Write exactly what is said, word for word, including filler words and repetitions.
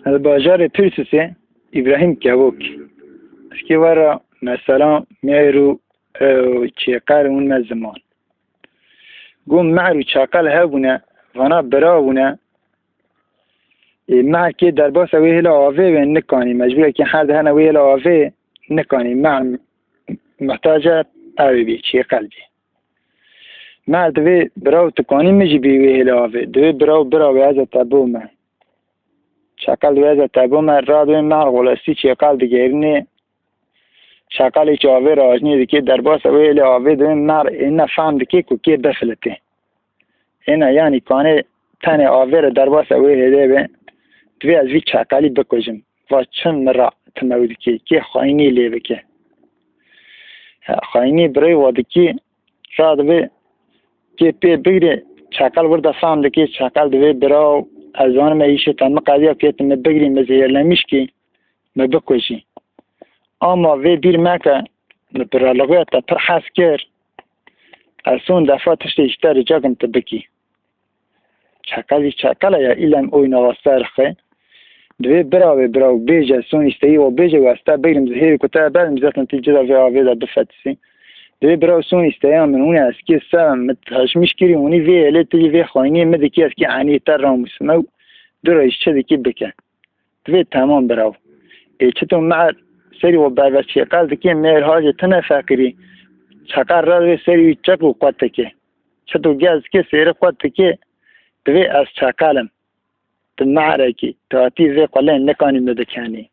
Li bajarê Pirsûsê Îbrahîm Kevok. Eskî wera mesela mêr û, e, çêqel hûn me ziman. Got, mehr û çaqel hebûne, vana bira bûne. Ê, mehr kê derbasa wê hêla avê wê nikanî. Mecbûrekî her di hene wê hêla avê nikanî. Mehr muhtace ew ê bî, çêqel bî. Mer divê bira û tu kanî min jî bî wê hêla avê. Divê bira û bira wê ez ê te bome. Çaqel divê ez ê te bome, radivê mer xolestî çêqel digêrînê. Çaqelê çi avê re ajnî dikê, derbasa wê hêlê avê divê mer êne fehm dikê ku kê bifilitê. Êne yanî kanê tenê avê re derbasa wê hêlê be, divê ez vî çaqelî bikujim. Va çi min re tim ew dikê, kê xayînî lê bike. He, xayînî birê wa dikî, radivê kê pê bigirê, çaqel wir de fehm dikê, çaqel divê bira û ez zanim me îşê te miqediya kê tu min bigirî, min zehirlemiş kî, min bikujî. Ama vê bîr meke, min bi ralixiya te pir hez kir, ez son defa tiştê ji te rica kim tu bikî. Çaqelî çaqela ya îlem oyna wa ser xwe. Divê bira wê bira û bêje, son îsteyî wa bêje û ez te bigrim, zehêrê ku te berim, zaten tî cida vê avê de bifetisî. Divê bira û son îsteya min, hûn ê ez kê sevim, min hejmiş kirî, hûnî vê hêlê tijî vê xayîniyê min dikî, ez kê enî te ramûsime û du roj çi dikî bike. Divê temam bira û. Ê çito mer serî wa berve çêqel dikê, mêr hacê tine feqîrî. Çaqel re divê serî wî çek û qut dikê. Çito gez dikê sêri qut dikê, divê ez çaqel im. Tu merekî, tu hatî vê qulên nikanî min bikenî.